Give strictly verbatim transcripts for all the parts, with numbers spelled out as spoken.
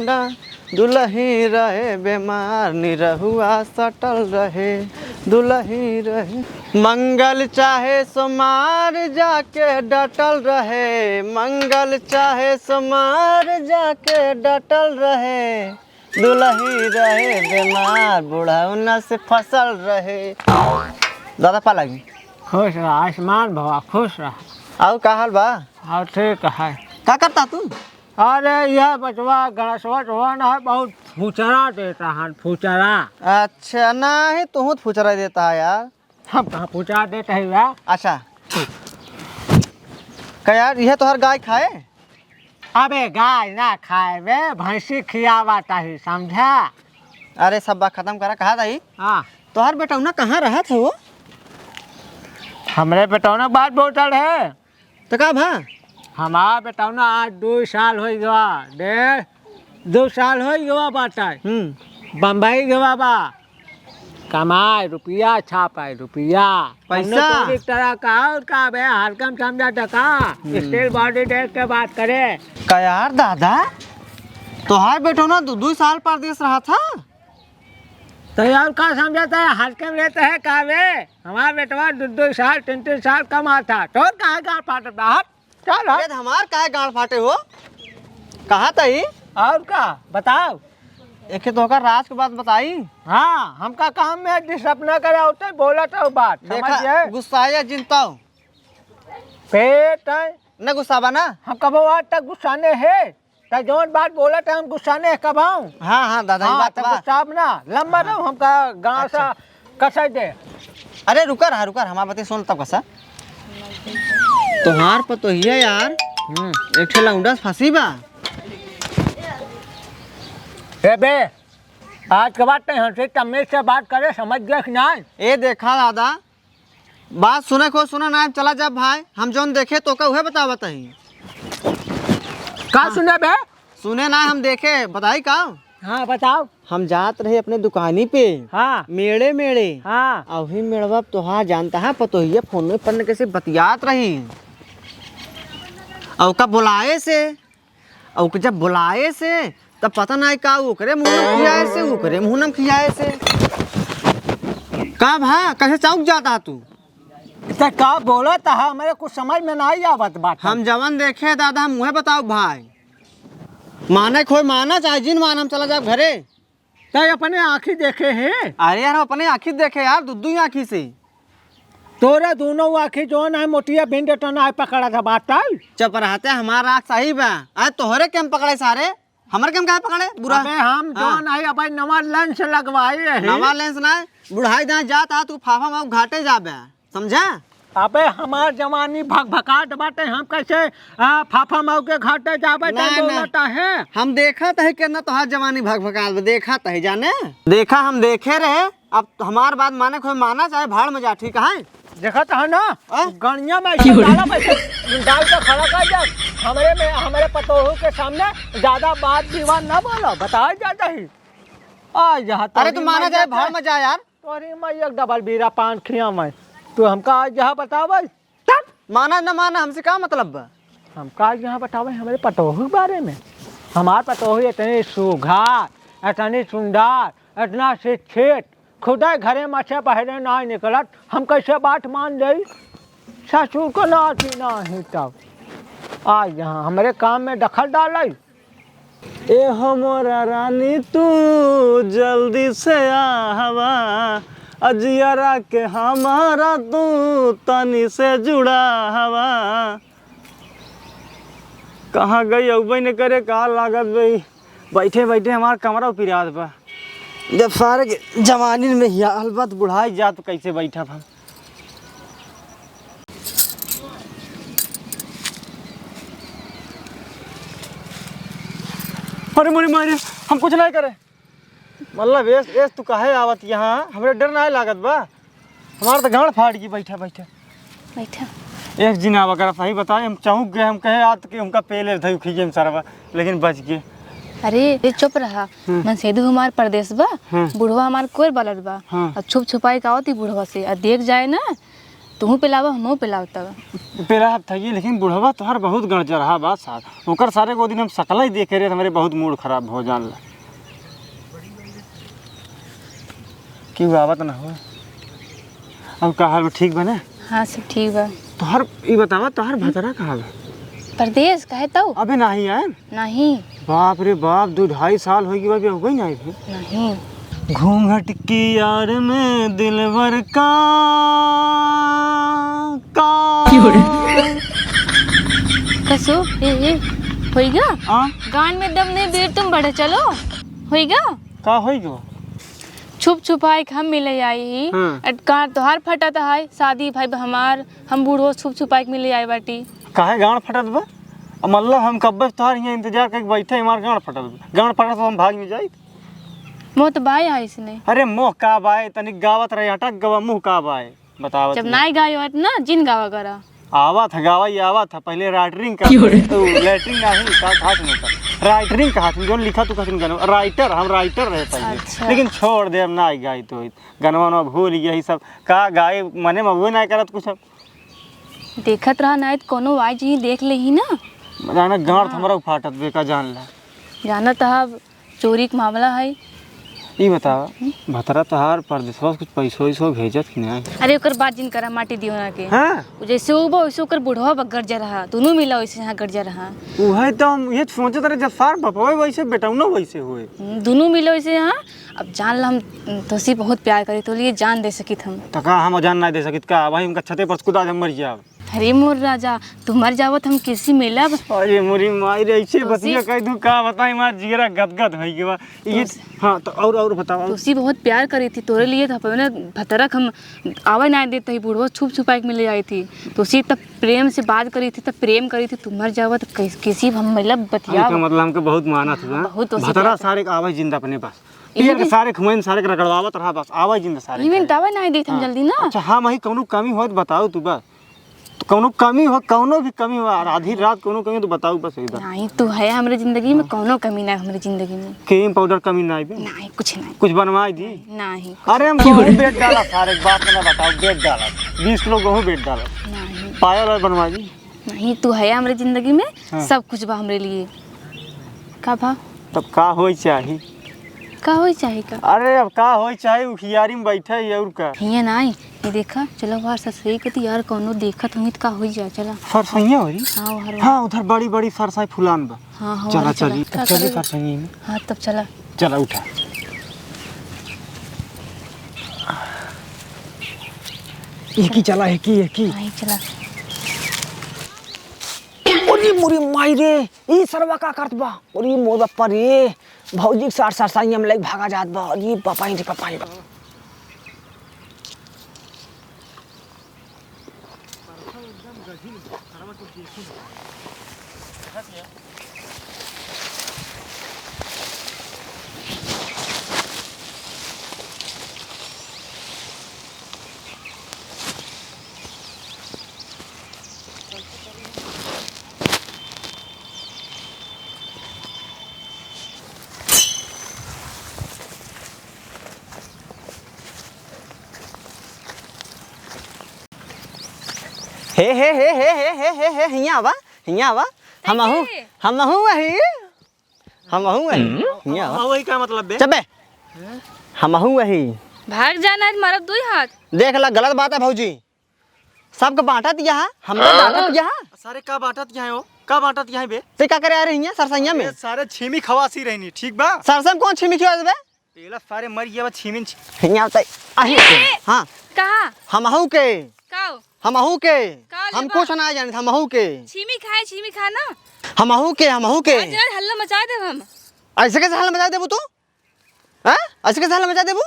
ना, दुलही रहे बेमार, निरहुआ सटल रहे, दुलही रहे। मंगल चाहे सोमार जाके डटल रहे, मंगल चाहे सोमार जाके डटल रहे, दुलही रहे बेमार, बुढ़ौना से फसल रहे। दादा पा लगी। खुश रह आसमान भवा, खुश रह। आउ का हाल बा? हाँ, ठीक है। का करता तू? अरे, यह बचवा गणेशवा जो है ना, बहुत फुचरा देता है, फुचरा। अच्छा, नहीं, तू तो फुचरा देता है यार। हम कहाँ फुचरा देता है यार? अच्छा, का यार, यह तोहर गाय खाए? अबे, गाय ना खाए बे, भैंसी खियावा ताही, समझा? अरे, सब बात खत्म करा, कहा ताही? हाँ। तोहर बेटौना कहाँ रहत है वो? हमरे बेटौना बात बोलता रहे। तो का भा? हमार बेटौना आज दो साल हो गवा, डेढ़, दो साल हो गवा बाटे। हम्म। बम्बई गवा बा। कमाए रुपया, छापाए रुपया। पैसा? तन्ने तोरी तरह का और का बे, हरकम समझा टका। हम्म। Steel body देख के बात करे। का यार दादा, तोहार बेटो ना दो, दो साल परदेस रहा था? तो यार का समझता है, हरकम लेते हैं का बे? हमार बेटवा दो, दो साल, तीन, तीन साल कमा था। तोर काहे गाँड़ फाटत बा? हट। चल, हट। अरे, हमार काहे गाँड़ फाटे हो? कहा तही? और का? बताओ। एके तोहका राज के बात बताई? हाँ, हमका काम में disturb ना करे, औते बोलत हो बात, देखा, समझ गए? गुस्साया जिन तउ। पेट है। न गुस्साबा ना। हम कबो आज तक गुस्साने है, त जौन बात बोलत है, हम गुस्साने है कब आऊं? हाँ, हाँ, दादा, ई हाँ, बात त बा। गुस्साब ना, लंबा हाँ। रहो, हमका गाँव अच्छा। सा कसै दे। अरे रुका रहा, रुका रहा, हमार बतिया सुन तब कसा। तोहार पतोहिया यार, हम्म। एक ठे लौंडा से फंसी बा। ए बे, आज के बाद तैं हमसे तमीज से बात करे, समझ गया कि नाहीं? ए देखा दादा, बात सुने को सुना ना, चला जा भाई, हम जौन देखे तोका उहे बतावत हई। का हाँ। सुने बे? सुने ना, हम देखे, बताई का? हाँ, बताओ। हम जात रहे अपने दुकानी पे। हाँ। मेड़े, मेड़े। हाँ। अउही मेड़वा पे तोहार जानता है, पतोहिया फोन में पन्न कैसे बतियात रही। अउ ओका बुलाए से, अउ ओका जब बुलाए से, तब पता नाहीं का ओकरे मुँह नम खियाए से, ओकरे मुँह नम खियाए से। का भा, कैसे चौंक जाता तू? त का बोलत ह, हमरे कुछ समझ में नाहीं आवत बात। हम जवन देखे दादा, हम उहे बताओ भाई। माने कोई माना चाहे जिन माना, हम चला जाब घरे। तैं अपने आँखी देखे है? अरे यार, हम अपने आँखी देखे यार, दुइ दुइ आँखी से। तोरे दुनों आँखी जौन है मोतिया बिंद टना है पकड़ा था बात है। चुप रहते, हमार आँख सही बा। अरे तोहरे के हम पकड़े सारे, हमरे के हम काहे पकड़े बुरा? अबे हम हाँ। जौन है अबे नवा lens लगवाए है। नवा lens ना, बुढ़ाई दाएं जात आ, तू फाफा माऊ घाटे जाबे। समझा? अबे हमार जवानी भकभकात बाटे, हम कैसे, आ, फाफा माऊ के घाटे जाबे, ना, तैं ना। बोलता है? हम देखत है केतना तोहार जवानी भकभकात बा, देखत है जाने। देखा हम देखे रहे, अब हमार बात माने कोई माना चाहे भाड़ में जा, ठीक है? देखत है ना, आ? गणिया में ऐसे डाला में ऐसे डाल के खड़ा कर दे। हमरे में, हमरे पतोहू के सामने ज्यादा बात विवाद ना बोलो, बताया जाता ही। आ, यहाँ अरे तो तू माना मार चाहे जाता भाड़ है। में जा यार। तोरी माई एक डबल बीरा पान खिया मैं। तू हमका आज यहाँ बतावे? तब माना न माना, हमसे का मतलब बा? हमका आज यहाँ बतावे हमरे पतोहू के बारे में। हमार पतोहू इतनी सुघर, इतनी सुंदर, इतना शिक्षित, खुदे घरे में से बहरे ना निकलत, हम कैसे बात मान जाई? ससुर को नाती नाहीं तब। आज यहाँ हमरे काम में दखल डाले। ए हमरा रानी तू जल्दी से आहवा, अजियरा के हमारा तू तनी से जुड़ाहवा। कहाँ गई अउबे न करे, का लागत बई, बैठे बैठे हमार कमरा पिरात बा। जब सारे के जवानी में ही हाल बा, त बुढ़ाई जात कैसे बैठब हम? अरे मोरी मारे, हम कुछ नहीं करे। मतलब, एस, एस, तू काहे आवत यहाँ? हमरे डर नाहीं लागत बा। हमार तो गांड फाट गई, बैठा, बैठा। बैठा। एक जिन आवा करा, सही बताए, हम चौंक गए, हम कहे, "आज के हमका पेले धई खींचे हम सरवा," लेकिन बच गए। अरे, ये चुप रहा। हम्म। मनसेधु हमार परदेस बा, हम्म। बुढ़वा हमार कोर बलत बा। हाँ। और छुप छुपाई का आवत ही बुढ़वा से, और देख जाए ना, तुहू पिलावा, हमहू पिलाव तब। पिलाव तब, लेकिन बुढ़वा तोहार बहुत गणचरहा बा सार। ओकर सारे को दिन हम सकला ही देखे रहे, हमरे बहुत मूड खराब हो जान ला। क्यों आवत ना हो? अब का हाल बा, ठीक बा ना? हाँ, सब ठीक बा। तोहार, ई बतावा, तोहार भतरा कहाँ बा? परदेस, काहे तऊ? अबे नाही आए? नहीं। बाप रे बाप, दो ढाई साल होई गई बा, अभी हो गई ना अभी। नहीं। घूंघट की आड़ में दिलबर का, का। कसो, ए, ए, होइगा? हाँ? गान में दम नहीं, बीर तुम बढ़े चलो। होइगा? का होइगा? छुप छुपाई के हम मिले आई ही। हाँ। अटकार तोहार फटत है, शादी भाई हमार, हम बूढ़ो छुप छुपाई के मिले आई बाटी। काहे गांड फटत बा? अब मतलब हम कब्बे से तोहार हियां इंतजार करके बैठे, हमार गांड फटत बा। गांड फटत तो हम भाग में जाई। मोह तो बाय है इसने। अरे मोह का बाय, तनिक गावत रहे, अटक गवा, मुंह का बाय, बतावत जब नहीं। नाई गाय होत ना, जिन गावा करा। आवत है, गावा ही आवत है, पहले लैटरिन का, क्यों रे? तो लैटरिन नहीं, का घाट में कर। राइटरिंग कहा तुम, जौन लिखा तू कसिन गाना, राइटर, हम राइटर रहे पहले। अच्छा। लेकिन छोड़ दे, अब ना गाई तो गनवा ना भूल गया ही सब। का गाए, मने में वो ना करत कुछ अब। देखत रहा ना, तो कोनो आवाज ही देख ले ही ना। जाना गांठ हाँ। हमरा फाटत बे का, जान ला। जानत ह, चोरी के मामला है। ई बतावा, भतरा तोहार परदेसवा से कुछ पैसो वैसो भेजत कि नहीं? अरे, ओकर बात जिन करा, माटी दियो ना के। हाँ? उ जैसे उ बा, वैसे ओकर बुढ़वा बा गरजा रहा, दुनू मिला वैसे यहाँ गरजा रहा। उहे तो हम ये सोचत रहे, जब सार बपवे वैसे, बेटौनो वैसे होए। हम्म, दुनू मिला वैसे यहाँ। अब जान ला, हम तोसी बहुत प्यार करे, तो लिए जान दे सकित हम। त का हम जान ना दे सकित का? भाई, हमका छते पर से कूदा दे, हम मर जाब। अरे मोर राजा, तू मर जावत हम कैसी मिलब? अरे मोरी माई रे, ऐसे तोसी बतिया कह दू, का बताई, हमार जिगरा गदगद होइ गवा। ये, तोसी हाँ, तो और, और बताओ। तोसी बहुत प्यार करी थी, तोरे लिए तो अपने भतरक हम आवे ना देते ही, बुढ़वा छुप छुपा के मिले जाई थी। तोसी तब प्रेम से बात करी थी, तब प्रेम करी थी, तू मर जावत कैस-, कैसी हम मिलब, बतिया। हमका मतलब हमके बहुत मानत हाँ, हुआ। बहुत तोसी भतरा प्यार सारे के आवे जिंदा अपने पास। पियर के इवन सारे खुआइन सारे के रगड़वावत रहा बस, आवे जिंदा सारे इवन के। तबे ना देत हम हाँ। जल्दी ना। अच्छा, हाँ, वही कौनो कमी होत बताओ तू बस। तो कौनो कमी हो, कौनो भी कमी हो, आधी रात कौनो कमी हो तो बताओ बस एकदम। नहीं, तू है हमरे जिंदगी में, हाँ। कौनो कमी ना हमरे जिंदगी में। क्रीम पाउडर कमी ना आइबे? नहीं, कुछ नहीं। कुछ बनवाई दी? नहीं, कुछ अरे हम गेहूं बेच डाला सारे, बात ना बताओ, बेच डाला। बीस किलो गेहूं बेच डाला। नहीं। पायल और बनवाई दी? नहीं, तू है हमरे जिंदगी में, हाँ। सब कुछ बा हमरे लिए। का भा? तब का होई चाही? का होई चाही का? अरे अब का होई चाही, उखियारी में बैठा ही और का? हियाँ ना आई, ये देखा, चलो बाहर सरसई कती यार, कौनो देखत होई तो का होई जाए, चला। सरसैया होई? हाँ, उधर हाँ, उधर बड़ी बड़ी सरसई फुलान बा। हाँ, हाँ, चला, अरे चला। चली, का चली करेगा? सरसई में। हाँ, तब चला। चला, उठा। एक ही चला, एक ही, एक ही। हाँ, एक चला। अरे मोरी माई रे, ई सरवा का करत बा? अरे मोर बापा रे, भौजी के सार सरसैया में लइके भागा जात बा। अरे बापा रे, बापा रे, बापा। हे, हे, हे, हियाँ आवा, हियाँ आवा। हमहू, कैसे? हमहू वही, हमहू वही, हियाँ आवा। हमहू वही का मतलब बे? चुप बे। हमहू वही। भाग जाना है, मारब दुई हाथ। देख ला, गलत बात है भौजी। सबके बांटत यहाँ, हमके डांटत यहाँ। सारे का बांटत यहाँ हो? का बांटत यहाँ बे? ते का करे आ रही हियाँ सरसैया में? अरे सारे छीमी खवासी रहनी, ठीक बा? सरसैया में कौन छीमी खवासी बे? पेला सारे मर गया बा छीमिन छी-, हियाँ बताई। अही ए, ए, हाँ। कहाँ? हमहू के। काओ? हमहू के। का हम लेबा? कुछ ना जाने, हमहू के। छीमी खाए, छीमी खा ना। हमहू के, हमहू के। आज यार हल्ला मचा देब हम। ऐसे कैसे हल्ला मचा देबू तू? हैं? ऐसे कैसे हल्ला मचा देबू?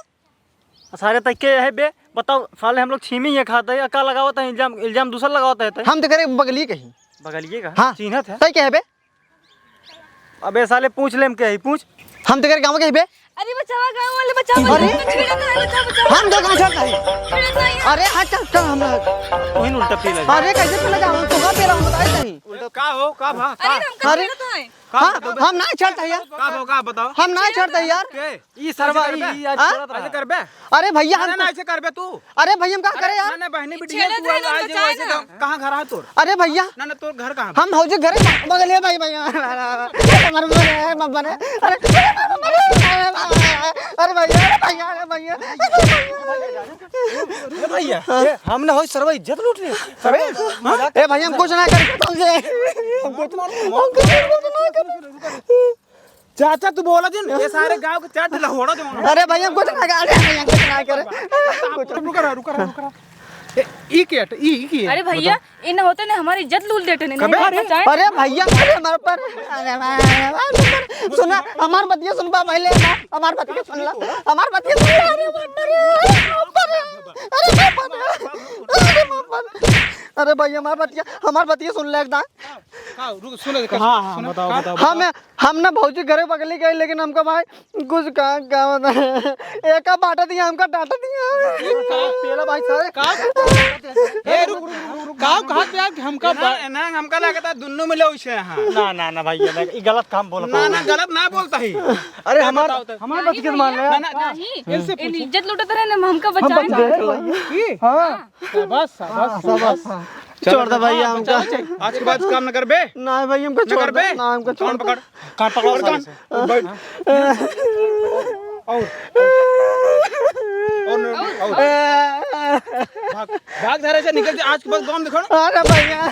सारे तक के है बे, बताओ, साले हम लोग छीमी ये खाते हैं, का लगावत है इल्जाम, इल्जाम दूसरा लगावत है तै। हम तो करे बगली कहीं। बगलिए का? हाँ। चिन्हत है। तै के है बे? अबे साले पूछ ले हम के है, पूछ। हम तो करे गाँव के है बे? अरे बचावा, गाँव वाले बचाओ, अरे? बचाओ, छेड़ा था, बचाओ, बचाओ। हम दो गाँव छोड़ता है। छेड़ा था ये। अरे हाँ, चल, चल, हम लोग। वही उल्टा पी लगा। अरे कैसे पी लगा? हम तो का पी रहा हूँ, बताए नहीं। का हो, का भा? अरे हमका अरे? छेड़ा था है। का हाँ, बताओ बे? हम ना छोड़ता है यार। का हो, का बताओ? हम ना छोड़ता है यार। के? ई सरवा, ऐसे करबे? ई आज हाँ? छोड़त रहा। ऐसे करबे? अरे भैया, ना, हम ना, ना, कुछ ऐसे करबे तू। अरे भैया, हम का करे यार? ना, ना, बहनी बिटिया, छेड़त तू है, आज, आज बचाए ऐसे ना। तो कहाँ घर है तोर? अरे भैया। ना, ना, तोर घर कहाँ? हम भौजी घरे बगल है भाई, भैया। अरे मर, मर, मर, मर, अरे, अरे भैया, अरे भैया, अरे भैया। ए भैया, ए, हमने होई सरवा इज्जत लूट ली। अरे, हाँ? ए भैया, हम कुछ ना करते तुमसे। हम कुछ ना, हम कुछ ना करते। चाचा, तू बोला जिन, ये सारे गांव के चाट लहोड़ा दे। अरे भैया, कुछ ना कर, अरे भैया, कुछ ना करे। रुका रहा, रुका रहा, रुका रहा। ए, ई के अट, ई, ई के? अरे भैया, बताओ। इन होते ने हमारी इज्जत लूट देते ने, कबे? नहीं अरे, बचाए। अरे भैया, अरे हमारे पर, अरे भाई, अरे भाई, सुना, हमार बतिया सुनबा पहले, हमार बतिया सुन ला, हमार बतिया सुन ला, अरे बाप रे, अरे बाप रे, अरे बाप रे, अरे बाप रे, अरे भैया, हमार बतिया, हमार बतिया सुन ले एकदम। का? रुक, सुन, हाँ, हाँ, सुन, बताओ, का? बताओ, हम, बताओ। हम ना भौजी घरे बगली गई, लेकिन हमका भाई कुछ का, का बता, एका बांटा दिया, हमका डांटा दिया। का? पेला भाई सारे। का? ए, रुक, रुक, रुक, रुक। काऊ कहत यार कि हमका ना, बा- ना, हमका लागत है दुन्नो मिले उसे यहाँ। ना, ना, ना भैया, ना, ई गलत काम बोलत ना, है। ना, गलत ना बोलता ही। अरे क्या हमार, बताओ तो? हमार बात के मान ले। ना, ना, ना। नहीं, इनसे पूछो। इज्जत लूटत रहे ना, हमका हम बचाए। बचा रहे हैं। हाँ। शाबाश, शाबाश, हाँ, शाबाश। शाबाश, हाँ। चलो, छोड़ दे भैया हाँ, हमका। चलो, चलो। आज के बाद काम न करबे? ना भाई, हमका न छोड़ करबे? दे, ना, हमका छोड़ कान दे। पकड़। कान पकड़, और कान। कान। बैठ। और, और, और, और। भाग, भाग धरे से निकल जा, आज के बाद गाँव में दिखाओ ना। अरे भैया।